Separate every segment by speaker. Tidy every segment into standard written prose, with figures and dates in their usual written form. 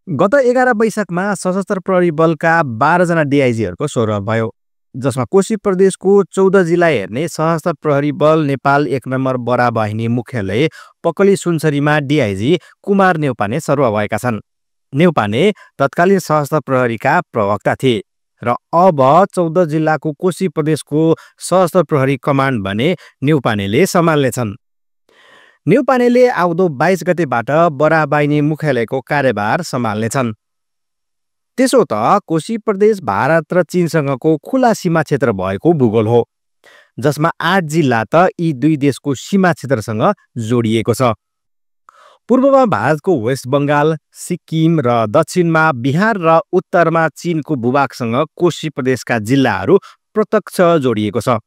Speaker 1: गत 11 वैशाखमा सशस्त्र प्रहरी बलका 12 जना डिआइजीहरूको स्वर भयो, जसमा कोशी प्रदेशको 14 जिल्ला हेर्ने सशस्त्र प्रहरी बल नेपाल 1 नम्बर बरा बाहिनी मुख्यालय पकली सुनसरीमा डिआइजी कुमार नेउपाने सरुवा भएका छन्। नेउपाने तत्कालीन सशस्त्र प्रहरीका प्रवक्ता थिए र अब 14 जिल्लाको कोशी प्रदेशको सशस्त्र प्रहरी कमान्ड भने नेउपानेले सम्हाल्नेछन्। नेउपानेले आउँदो 22 गतेबाट बराबाइनी मुख्यालयको कार्यभार सम्हाल्नेछन्। त्यसो त कोशी प्रदेश भारत र चीनसँगको खुला सीमा क्षेत्र भएको भूगोल हो, जसमा 8 जिल्ला त यी दुई देशको सीमा क्षेत्रसँग जोडिएको छ। पूर्वमा भारतको वेस्ट बङ्गाल, सिक्किम र दक्षिणमा बिहार र उत्तरमा चीनको भूभागसँग कोशी प्रदेशका जिल्लाहरू प्रत्यक्ष जोडिएको छ।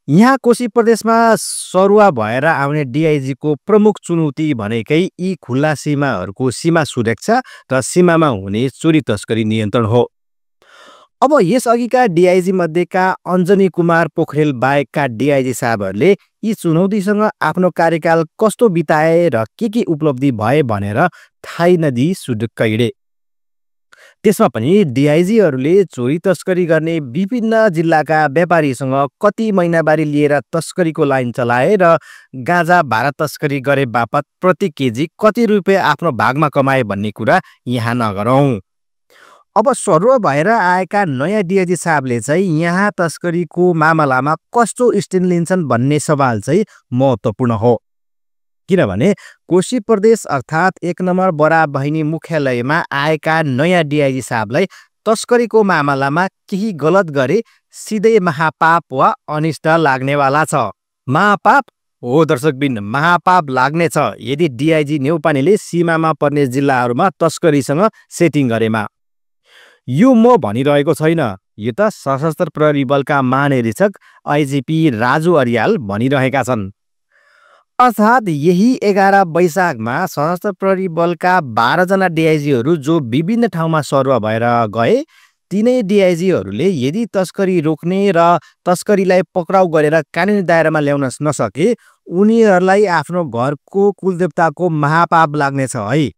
Speaker 1: यहाँ कोशी प्रदेशमा सरुवा भएर आउने डिआइजीको प्रमुख चुनौती भनेकै यी खुल्ला सीमाहरूको सीमा सुरक्षा र सीमामा हुने चोरी तस्करी नियन्त्रण हो। अब यसअघिका डिआइजी मध्येका अञ्जनी कुमार पोखरेल बाहेकका डिआइजी साहबहरूले यी चुनौतीसँग आफ्नो कार्यकाल कस्तो बिताए र के उपलब्धि भए भनेर थाहै नदिई सुडुक्क हिँडे। त्यसमा पनि डिआइजीहरूले चोरी तस्करी गर्ने विभिन्न जिल्लाका व्यापारीसँग कति महिनावारी लिएर तस्करीको लाइन चलाए र गाँजा भारत तस्करी गरे बापत प्रति केजी कति रुपियाँ आफ्नो भागमा कमाए भन्ने कुरा यहाँ नगरौँ। अब सरुवा भएर आएका नयाँ डिआइजी साहबले चाहिँ यहाँ तस्करीको मामलामा कस्तो स्ट्यान्ड लिन्छन् भन्ने सवाल चाहिँ महत्त्वपूर्ण हो। किनभने कोशी प्रदेश अर्थात् 1 नम्बर बरा बहिनी मुख्यालयमा आएका नयाँ डिआइजी साहबलाई तस्करीको मामलामा केही गलत गरे सिधै महापाप वा अनिष्ट लाग्नेवाला छ। महापाप हो दर्शकबिन, महापाप लाग्नेछ यदि डिआइजी नेउपानेले सीमामा पर्ने जिल्लाहरूमा तस्करीसँग सेटिङ गरेमा। यो म भनिरहेको छैन, यो त सशस्त्र प्रहरी बलका महानिरीक्षक आइजिपी राजु अर्याल भनिरहेका छन्। अर्थात् यही 11 वैशाखमा सशस्त्र प्रहरी बलका 12 जना डिआइजीहरू जो विभिन्न ठाउँमा सरुवा भएर गए, तिनै डिआइजीहरूले यदि तस्करी रोक्ने र तस्करीलाई पक्राउ गरेर कानुनी दायरामा ल्याउन नसके उनीहरूलाई आफ्नो घरको कुलदेवताको महापाप लाग्नेछ है।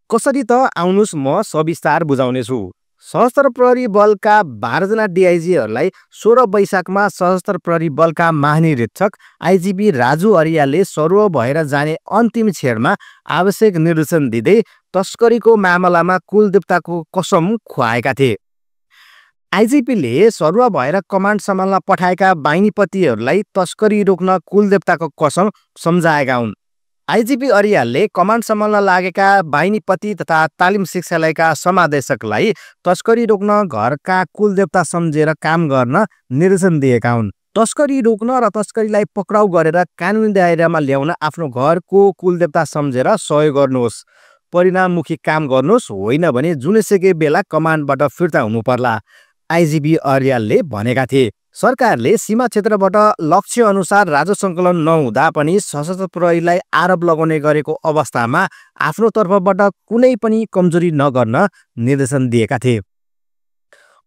Speaker 1: कसरी त आउनुस् म सविस्तार बुझाउनेछु। सशस्त्र प्रहरी बलका 12 जना डिआइजीहरूलाई 16 वैशाखमा सशस्त्र प्रहरी बलका महानिरीक्षक आइजिपी राजु अर्यालले सरुवा भएर जाने अन्तिम क्षणमा आवश्यक निर्देशन दिँदै तस्करीको मामलामा कुलदेवताको कसम खुवाएका थिए। आइजिपीले सरुवा भएर कमान्ड सम्हाल्न पठाएका बाहिनीपतिहरूलाई तस्करी रोक्न कुलदेवताको कसम सम्झाएका हुन्। आइजिपी अर्यालले कमान्ड सम्हाल्न लागेका बाहिनीपति तथा तालिम शिक्षालयका समादेशकलाई तस्करी रोक्न घरका कुलदेवता सम्झेर काम गर्न निर्देशन दिएका हुन्। तस्करी रोक्न र तस्करीलाई पक्राउ गरेर कानुनी दायरामा ल्याउन आफ्नो घरको कुलदेवता सम्झेर सहयोग गर्नुहोस्, परिणाममुखी काम गर्नुहोस्, होइन भने जुनसुकै बेला कमान्डबाट फिर्ता हुनु पर्ला, आइजिपी अर्यालले भनेका थिए। सरकारले सीमा क्षेत्रबाट लक्ष्य अनुसार राजस्व सङ्कलन नहुँदा पनि सशस्त्र प्रहरीलाई आरोप लगाउने गरेको अवस्थामा आफ्नो तर्फबाट कुनै पनि कमजोरी नगर्न निर्देशन दिएका थिए।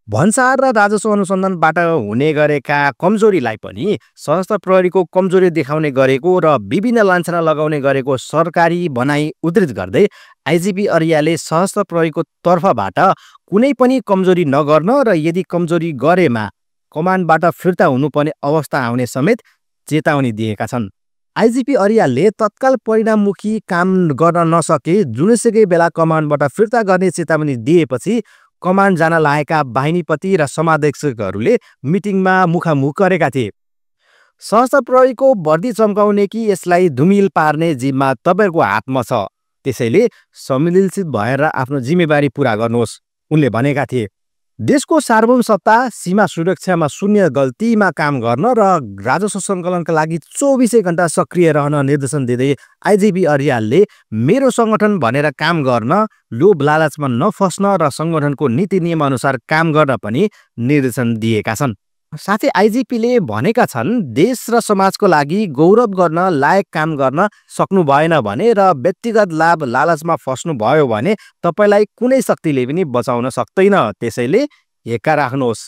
Speaker 1: भन्सार र राजस्व अनुसन्धानबाट हुने गरेका कमजोरीलाई पनि सशस्त्र प्रहरीको कमजोरी देखाउने गरेको र विभिन्न लान्छना लगाउने गरेको सरकारी भनाइ उद्धृत गर्दै आइजिपी अर्यालले सशस्त्र प्रहरीको तर्फबाट कुनै पनि कमजोरी नगर्न र यदि कमजोरी गरेमा कमान्डबाट फिर्ता हुनुपर्ने अवस्था आउने समेत चेतावनी दिएका छन्। आइजिपी अर्यालले तत्काल परिणाममुखी काम गर्न नसके जुनसुकै बेला कमान्डबाट फिर्ता गर्ने चेतावनी दिएपछि कमान्ड जान लागेका बाहिनीपति र समादेशकहरूले मिटिङमा मुखामुख गरेका थिए। सशस्त्र प्रहरीको वर्दी चम्काउने कि यसलाई धुमिल पार्ने जिम्मा तपाईँको हातमा छ, त्यसैले सम्मिलित भएर आफ्नो जिम्मेवारी पुरा गर्नुहोस्, उनले भनेका थिए। देशको सार्वभौम सत्ता, सीमा सुरक्षामा शून्य गल्तीमा काम गर्न र राजस्व सङ्कलनका लागि 24 घण्टा सक्रिय रहन निर्देशन दिँदै आइजिपी अर्यालले मेरो सङ्गठन भनेर काम गर्न, लोभ लालचमा नफस्न र सङ्गठनको नीति नियम अनुसार काम गर्न पनि निर्देशन दिएका छन्। साथै आइजिपीले भनेका छन् देश र समाजको लागि गौरव गर्न लायक काम गर्न सक्नु भएन भने र व्यक्तिगत लाभ लालचमा फस्नु भयो भने तपाईलाई कुनै शक्तिले पनि बचाउन सक्दैन, त्यसैले एका राख्नुहोस्।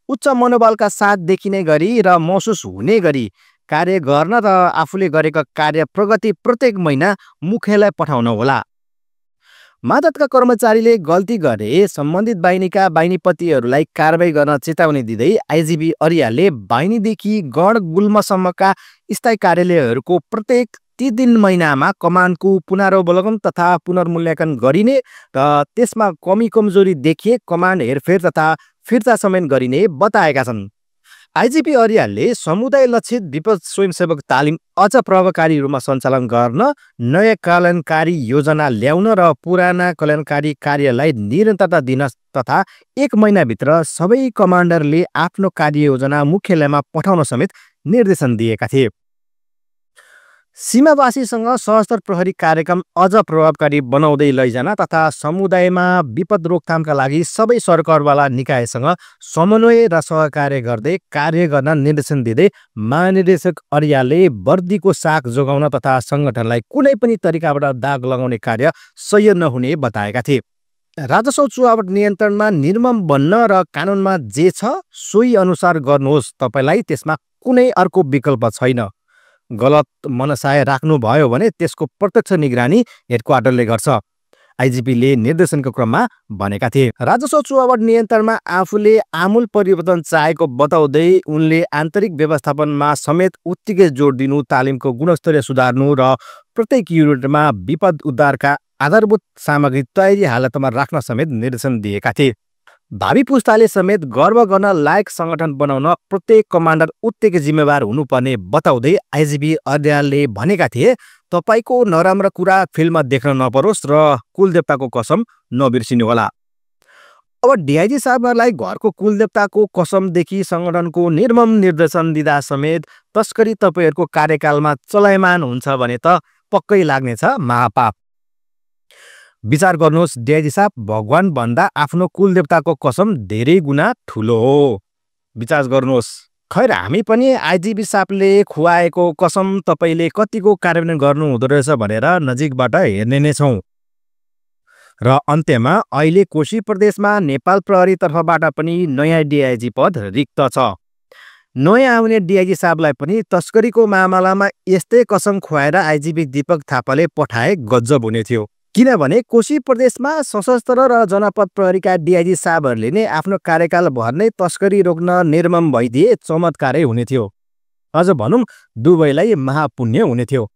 Speaker 1: उच्च मनोबलका साथ देखिने गरी र महसुस हुने गरी कार्य गर्न र आफूले गरेको कार्य प्रगति प्रत्येक महिना मुख्यालय पठाउन होला। मातहतका कर्मचारीले गल्ती गरे सम्बन्धित बाहिनीका बाहिनीपतिहरूलाई कारबाही गर्न चेतावनी दिँदै आइजिपी अर्यालले बाहिनीदेखि गण गुल्मसम्मका स्थायी कार्यालयहरूको प्रत्येक 3 महिनामा कमान्डको पुनरावलोकन तथा पुनर्मूल्याङ्कन गरिने र त्यसमा कमी कमजोरी देखिए कमान्ड हेरफेर तथा फिर्ता समेत गरिने बताएका छन्। आइजिपी अर्यालले समुदाय लक्षित विपद स्वयंसेवक तालिम अझ प्रभावकारी रूपमा सञ्चालन गर्न, नयाँ कल्याणकारी योजना ल्याउन र पुराना कल्याणकारी कार्यलाई निरन्तरता दिन तथा 1 महिनाभित्र सबै कमान्डरले आफ्नो कार्ययोजना मुख्यालयमा पठाउन समेत निर्देशन दिएका थिए। सीमावासीसँग सशस्त्र प्रहरी कार्यक्रम अझ प्रभावकारी बनाउँदै लैजान तथा समुदायमा विपद रोकथामका लागि सबै सरकारवाला निकायसँग समन्वय र सहकार्य गर्दै कार्य गर्न निर्देशन दिँदै महानिर्देशक अर्यालले वर्दीको साख जोगाउन तथा सङ्गठनलाई कुनै पनि तरिकाबाट दाग लगाउने कार्य सह्य नहुने बताएका थिए। राजस्व चुहावट नियन्त्रणमा निर्मम बन्न र कानुनमा जे छ सोही अनुसार गर्नुहोस्, तपाईँलाई त्यसमा कुनै अर्को विकल्प छैन। गलत मनसाय राख्नुभयो भने त्यसको प्रत्यक्ष निगरानी हेडक्वार्टरले गर्छ, आइजिपीले निर्देशनको क्रममा भनेका थिए। राजस्व चुहावट नियन्त्रणमा आफूले आमूल परिवर्तन चाहेको बताउँदै उनले आन्तरिक व्यवस्थापनमा समेत उत्तिकै जोड दिनु, तालिमको गुणस्तरीय सुधार्नु र प्रत्येक युनिटमा विपद उद्धारका आधारभूत सामग्री तयारी हालतमा राख्न समेत निर्देशन दिएका थिए। भावी पुस्ताले समेत गर्व गर्न लायक सङ्गठन बनाउन प्रत्येक कमान्डर उत्तिकै जिम्मेवार हुनुपर्ने बताउँदै आइजिपी अर्यालले भनेका थिए, तपाईँको नराम्रो कुरा फिल्ममा देख्न नपरोस् र कुलदेवताको कसम नबिर्सिनुहोला। अब डिआइजी साहबलाई घरको कुलदेवताको कसमदेखि सङ्गठनको निर्मम निर्देशन दिँदा समेत तस्करी तपाईँहरूको कार्यकालमा चलायमान हुन्छ भने त पक्कै लाग्नेछ महापाप। विचार गर्नुहोस् डिआइजी साहब, भगवान भन्दा आफ्नो कुलदेवताको कसम धेरै गुना ठुलो हो। विचार गर्नुहोस्। खैर, हामी पनि आइजिपी साहबले खुवाएको कसम तपाईँले कतिको कार्यान्वयन गर्नु हुँदो रहेछ भनेर नजिकबाट हेर्ने नै छौँ। र अन्त्यमा अहिले कोशी प्रदेशमा नेपाल प्रहरी तर्फबाट पनि नयाँ डिआइजी पद रिक्त छ। नयाँ आउने डिआइजी साहबलाई पनि तस्करीको मामलामा यस्तै कसम खुवाएर आइजिपी दीपक थापाले पठाए गजब हुने थियो। किनभने कोशी प्रदेशमा सशस्त्र र जनपद प्रहरीका डिआइजी साहबहरूले नै आफ्नो कार्यकाल भर नै तस्करी रोक्न निर्मम भइदिए चमत्कारै हुने थियो। अझ भनौँ दुवैलाई महापुण्य हुने थियो।